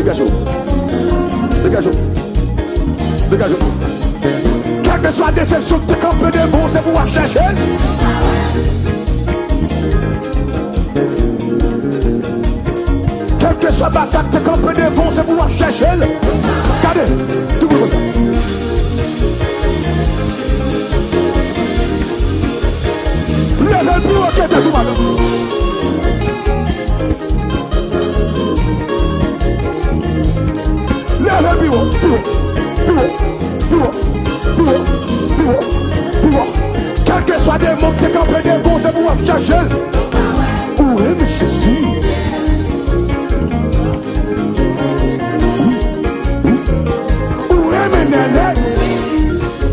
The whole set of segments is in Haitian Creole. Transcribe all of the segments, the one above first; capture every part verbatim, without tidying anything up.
Degaje w. Degaje w. Degaje w. Kèlkeswa desepsyon ki te kanpe devan w, se pou w ap chèche l. Kèlkeswa batay ki te kanpe devan w, se pou w ap chèche l. Gade, tou konsa. Leve l pi wo ke tèt ou, madanm. Leve pi wo, pi wo, pi wo, pi wo, pi wo, pi wo, pi wo, pi wo. Kèlkeswa demon ki te kanpe devan w, se pou w ap chache l. Ou renmen Jezi. Wi, wi. Ou renmen Nènèl.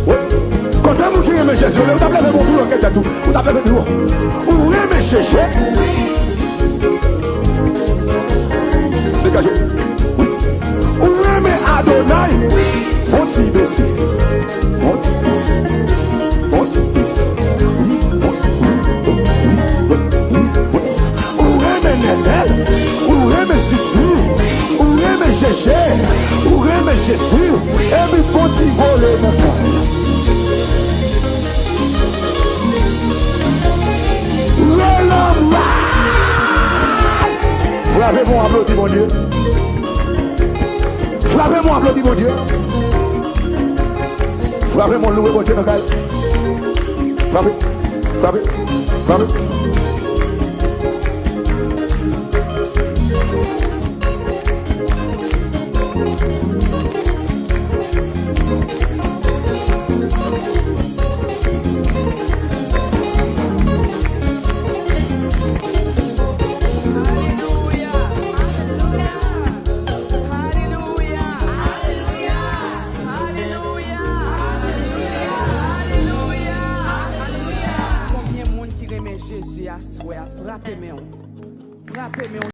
Wi. Kote moun ki renmen Jezi yo, ou t ap leve bon pi wo ke tèt ou. Ou t ap leve pi wo. Ou renmen Jezi. Degaje w. Wi. Ou renmen Adonay. Fon ti bese. Fon ti plis. Fon ti plis. Wi, wi, wi, wi, wi, wi. Ou renmen Nènèl. Ou renmen Zuzu. Ou renmen Jeje. Ou renmen Jezi. Epi fon ti vole nan kay. Lè lanmò. Frape men w, aplodi Bondye. Frape men w, aplodi Bondye. Frape men w, louwe Bondye nan kay. Frape, frape, frape. Alelouya! Alelouya! Alelouya! Alelouya! Alelouya! Konbyen moun ki renmen Jezi aswè a? Frape men w. Frape men w